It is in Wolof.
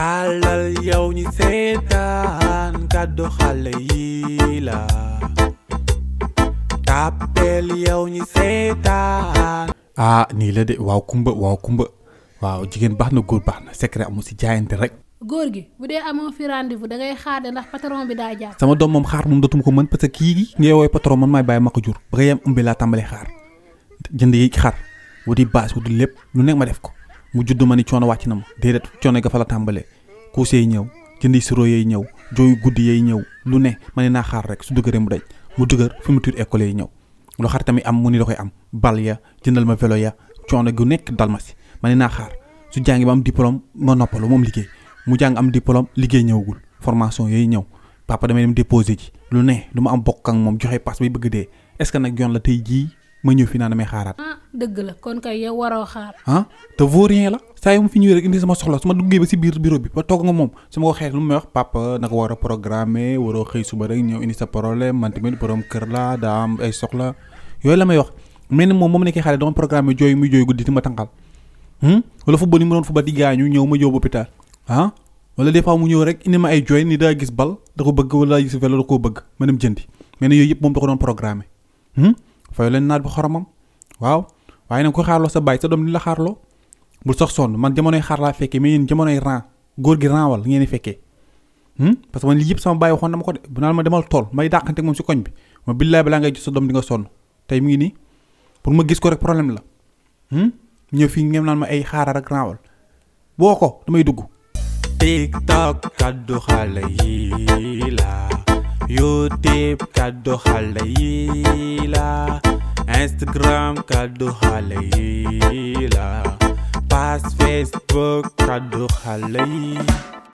tàllal yow ñi seetaan kàddu xale yi la tàppeel yow ñi seetaan. nii la de waaw kumba waaw jigéen baax na góor baax na secret amul si jaayante rek. góor gi bu dee amoo fi rendez-vous da ngay xaar de ndax patron bi daa jàpp. sama doom moom xaar moom dootuma ko mën parce que kii gi ngay woowee patron man maay bàyyi ma ko jur ba nga yem ëmbi laa tàmbalee xaar jënd yi xar wuti baas wuti lépp lu nekk ma def ko mu judd ma ni coono wàcc na ma déedéet coono ga fa la tàmbalee kuusee yi ñëw jëndi siro yi ñëw jooyu guddi yi ñëw lu ne ma ne naa xaar rek su dëgëree mu dañ mu dëgër fourniture école yi ñëw lu xar tamit am mu ni da koy am bal ya jëndal ma vélo ya coono gu nekk dal ma si ma ne naa xaar su jàngi ba am diplôme ma noppalu moom liggéey mu jàng am diplôme liggéey ñëwagul formation yooyu ñëw papa damay dem déposé ji lu ne du ma am bokk ak moom joxe pass bay bëgg dee est-ce que nag yoon la tey jii ma ñëw fi naa damay xaaraat. dëgg la kon kay yow waroo xaar. te vaurien la saa yu ma fi ñëwee rek indi sama soxla su ma duggee ba si biir bureau bi ba toog nga moom su ma ko xeet lu may wax papa naka war a programmer waroo xëy suba rek ñëw indi sa problème man tamit borom kër la daa am ay soxla yooyu la may wax mel ni moom nekkee xale dama programme jooy muy jooy guddi ti ma tànqal wala football yi mu doon football di gaañu ñëw ma yóbbu hôpital wala des fois mu ñëw rek indi ma ay jooy ni daa gis bal da ko bëgg wala daa gis vélo da koo bëgg ma dem jëndi mais ne yooyu yëpp moom da ko doon programme fay leen naat bi xoromam waaw waaye nag ko xaarloo sa baay sa doom ni la xaarloo bul sax sonn man jamonoy xaar laa fekkee mais yéen jamonoy ran góor gi ranwal ngeen di fekkee parce que man lii yëpp sama baay waxoon na ma ko de bu naan ma demal tool may dàqante moom si koñ bi ma billaay balaa ngay gis sa doom di nga sonn tey mu ngi nii pour ma gis ko rek problème la ñëw fii ngeen naan ma ay xaaral ak ranwal boo ko damay dugg. TikTok kaddu xale yi la YouTube kaddu xale yi la Instagram kaddu xale yi la page Facebook kaddu xale yi